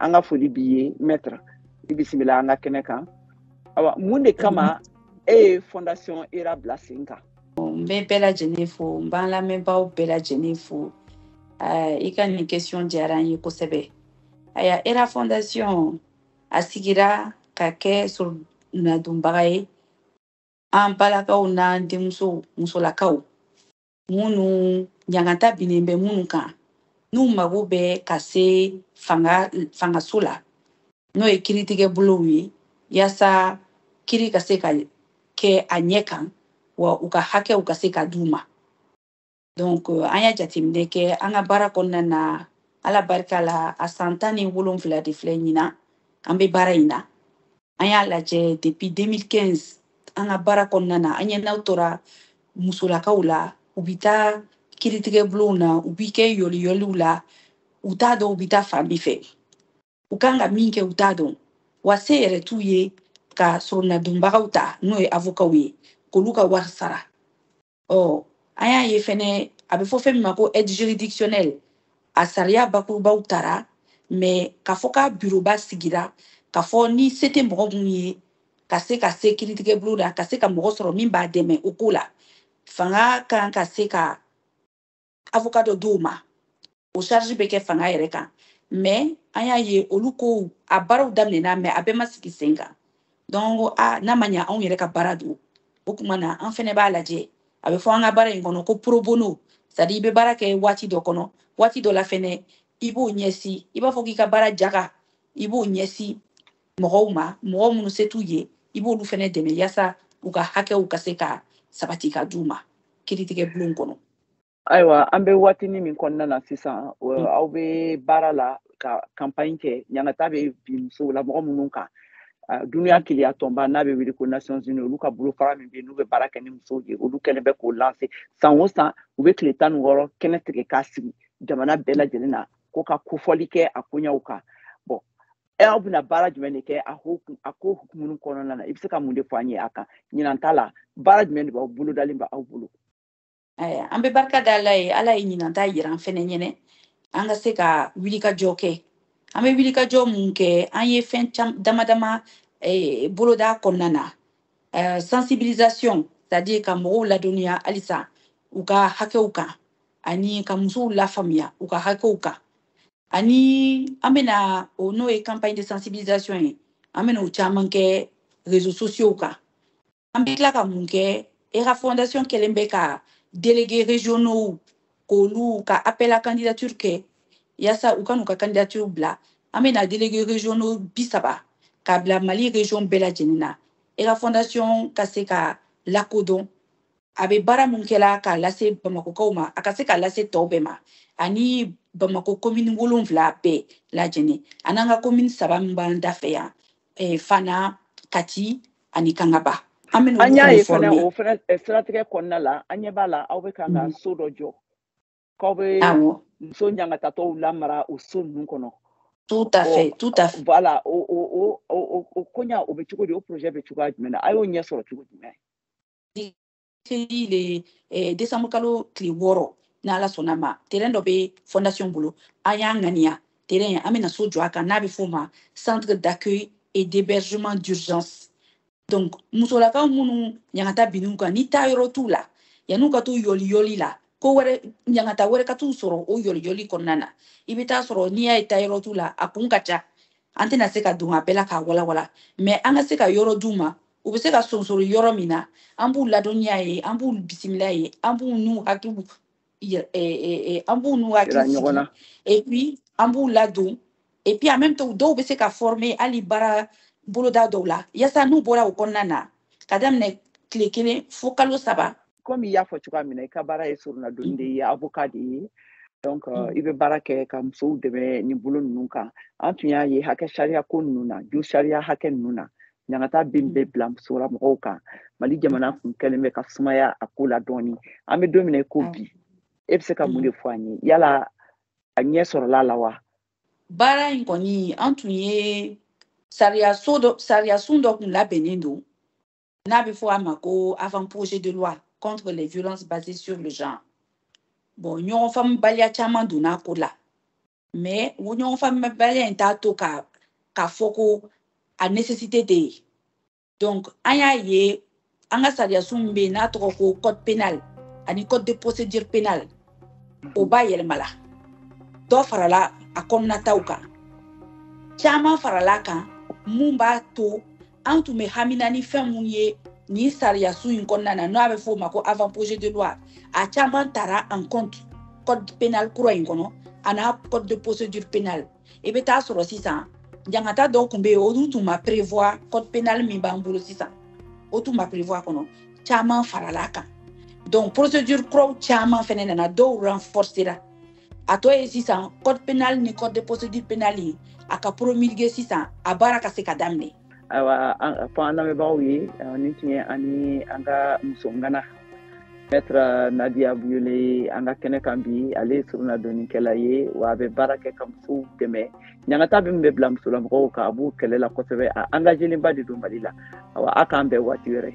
An ka foli b'i ye, maître. I bisimila an ka kɛnɛ kan. Awa, mun de kama e ye Fondation ERA bila sen kan? N bɛ bɛɛ lajɛlen fo, n b'an lamɛnbaaw bɛɛ lajɛlen fo. I ka nin question diyara n ye kosɛbɛ. Aya, ERA Fondation a sigira ka kɛ soronadonbaga ye an balakaw n'an denmusow, musolakaw minnu ɲangata binnen bɛ minnu kan, n'u mago bɛ ka se fanga fangaso la, n'o ye kiiritigɛ bolow ye, yaasa kiiri ka se ka kɛ a ɲɛ kan, wa u ka hakɛw ka se ka d'u ma. Donc an y'a jateminɛ kɛ an ka baara kɔnɔna na, Ala barika la, a san 17 de filɛ ɲinan an bɛ baara in na. An y'a lajɛ depuis 2015, an ka baara kɔnɔna na, an ɲɛnaw tora musolakaw la, u bɛ taa kiiritigɛ bulonw na, u bi kɛ yɔliyɔliw la, u t'a dɔn u bɛ taa fan min fɛ, u kan ka min kɛ, u t'a dɔn, wa se yɛrɛ t'u ye ka soronadonbagaw ta, n'o ye avocats ye, k'olu ka wari sara. Ɔ, an y'a ye fɛnɛ, a bɛ fɔ fɛn min ma ko aide juridictionnelle, a sariya bakurubaw tara, mais k'a fɔ k'a bureauba sigira, k'a fɔ ni se tɛ mɔgɔ mun ye ka se ka se kiiritigɛ bulon na, ka se ka mɔgɔ sɔrɔ min b'a dɛmɛ o ko la, fanga kan ka se ka avocat dɔ d'o ma, o charge bɛ kɛ fanga yɛrɛ kan. Mais an y'a ye olu kow a baaraw daminɛna, mais a bɛɛ ma sigi sen kan. Donc a n'a ma ɲa anw yɛrɛ ka baara don, o tuma na an fɛnɛ b'a lajɛ. A bɛ fɔ an ka baara in kɔnɔ ko pro bono, c'est à dire i bɛ baara kɛ waati dɔ kɔnɔ, waati dɔ la fɛnɛ i b'o ɲɛsin, i b'a fɔ k'i ka baara jaga, i b'o ɲɛsin mɔgɔw ma, mɔgɔ minnu se t'u ye, i b'olu fɛnɛ dɛmɛ yaasa u ka hakɛw ka se ka sabati ka d'u ma kiiritigɛ bulon kɔnɔ. Ayiwa, an bɛ waatinin min kɔnɔna na sisan, aw bɛ baara la ka campagne kɛ ɲangata bɛ bin musow la mɔgɔ minnu kan. Duniya keleya tɔnba n'a bɛ wele ko Nations Unies, olu ka bolofara min bɛ yen n'u bɛ baara kɛ ni musow ye, olu kɛlen bɛ k'o lancer. San o san, u bɛ tile 16 kɛnɛ tigɛ k'a sigi jamana bɛɛ lajɛlen na ko ka kofɔli kɛ a koɲɛw kan. Bon, aw bɛna baara jumɛn de kɛ a ko hukumu kɔnɔna na? I bɛ se ka mun de fɔ an ye a kan? Ɲinan ta la, baara jumɛn de b'aw bolo dalen bɛ aw bolo? An bɛ barika da Ala ye. Ala ye ɲinan ta yira an fɛnɛ ɲɛnɛ an ka se ka wulikajɔ kɛ. An bɛ wulikajɔ mun kɛ? An ye fɛn dama dama boloda kɔnɔna na. Sensibilisation, c'est à dire ka mɔgɔw ladɔnniya halisa u ka hakɛw kan, ani ka musow lafaamuya u ka hakɛw kan. Ani an bɛna o, n'o ye campagne de sensibilisation ye, an bɛna o caman kɛ réseaux sociaux kan. An bɛ tila ka mun kɛ? ERA Fondation kɛlen bɛ ka délégués régionaux k'olu ka appel à candidature kɛ yaasa u ka n'u ka candidature bila. An bɛna délégués régionaux 30 k'a bila Mali région bɛɛ lajɛlen na, ERA Fondation ka se ka lakodɔn, a bɛ baara mun kɛla k'a lase Bamakɔkaw ma, a ka se k'a lase tɔw bɛɛ ma, ani Bamakɔ commune 7 bɛɛ lajɛlen, ani an ka commune saba min b'an da fɛ yan, Fana, Kati ani Kangaba. An bɛna An olu y'a fɛnɛ ye fɛnɛ former. O fɛnɛ siratigɛ kɔnɔna la, an ɲɛ b'a la aw bɛ kan ka so dɔ jɔ, k'aw bɛ muso ɲangatatɔw lamara o so ninnu kɔnɔ. Tout à fait, tout à fait. Voilà, o koɲa o bɛ cogo di? O projet bɛ cogoya jumɛn na? A y'o ɲɛ sɔrɔ cogo jumɛn? Le décembre kalo tile 6, n'Ala sɔnna ma, terrain dɔ bɛ fondation bolo, an y'a ŋaniya terrain, an bɛna so jɔ a kan, n'a bɛ f'o ma centre d'accueil et d'hébergement d'urgence. Donc musolakaw minnu ɲangata binn'u kan, ni taa yɔrɔ t'u la, yan'u ka t'u yɔli yɔli la, ko wɛrɛ, ɲangata wɛrɛ ka t'u sɔrɔ o yɔli yɔli kɔnɔna na, i bɛ taa sɔrɔ n'i y'a ye taa yɔrɔ t'u la, a kun ka ca, an tɛna se ka don a bɛɛ la k'a walawala, mais an ka se ka yɔrɔ d'u ma, u bɛ se ka sonsoro yɔrɔ min na, an b'u ladɔnniya ye, an b'u bisimila ye, an b'u n'u hakiliw an b'u n'u Yira hakili ɲɔgɔn sigi na. Et puis an b'u ladon, et puis en même temps dɔw bɛ se ka former hali baara boloda dɔw la, yaasa n'u bɔra o kɔnɔna na, ka daminɛ tile 1 fo kalo 3. Komi i y'a fɔ cogoya min na, i ka baara ye soronadonni de ye, avocat de ye. Donc i bɛ baara kɛ ka musow dɛmɛ nin bolo ninnu kan. An tun y'a ye hakɛ sariya ko ninnu na, jo sariya hakɛ ninnu na, ɲangata bin bɛ bila musola mɔgɔw kan. Mali jamana kun kɛlen bɛ ka sumaya a ko la dɔɔni. An bɛ don min na i ko bi, e bɛ se ka mun de fɔ an ye? Yala a ɲɛ sɔrɔla la wa? Baara in kɔni, an tun ye sariya so dɔ, sariya sun dɔ kun labɛnnen don, n'a bɛ fɔ a ma ko avant projet de loi contre les violences basées sur le genre. Bon, ɲɔgɔn faamubaliya caman donna a ko la. Mais o ɲɔgɔn faamuyabaliya in t'a to ka k'a fɔ ko a nécessité tɛ yen. Donc an y'a ye, an ka sariyasun min bɛ yen n'a tɔgɔ ko code pénal ani code de procédure pénale, o ba yɛlɛmala, dɔ farala a kɔnɔnataw kan, caman farala kan. Mun b'a to an tun bɛ hamina ni fɛn mun ye nin sariyasun in kɔnɔna na, n'a bɛ fɔ o ma ko avant projet de loi, a caman tara en compte code pénal kura in kɔnɔ a n'a code de procédure pénale. I bɛ taa sɔrɔ sisan, ɲangata dɔw tun bɛ yen, olu tun ma prévoir code pénal min b'an bolo sisan, o tun ma prévoir kɔnɔ, caman farala a kan. Donc procédure kuraw caman fɛnɛ nana, dɔw renforcera. A tɔ ye sisan code pénal ni code de procédure pénale ye, a ka promulguer sisan, a baara ka se ka daminɛ. Ayiwa, fɔ an lamɛnbagaw ye, nin tun ye ani an ka muso ŋana, Maître Nadia Buyole, an ka kɛnɛ kan bi. Ale ye surunadonnikɛla ye, wa a bɛ baara kɛ ka musow dɛmɛ. Ɲangata min bɛ bila musolamɔgɔw kan, a b'u kɛlɛ la kosɛbɛ. A engagélenba de don Mali la. Awa, a k'an bɛn waati wɛrɛ.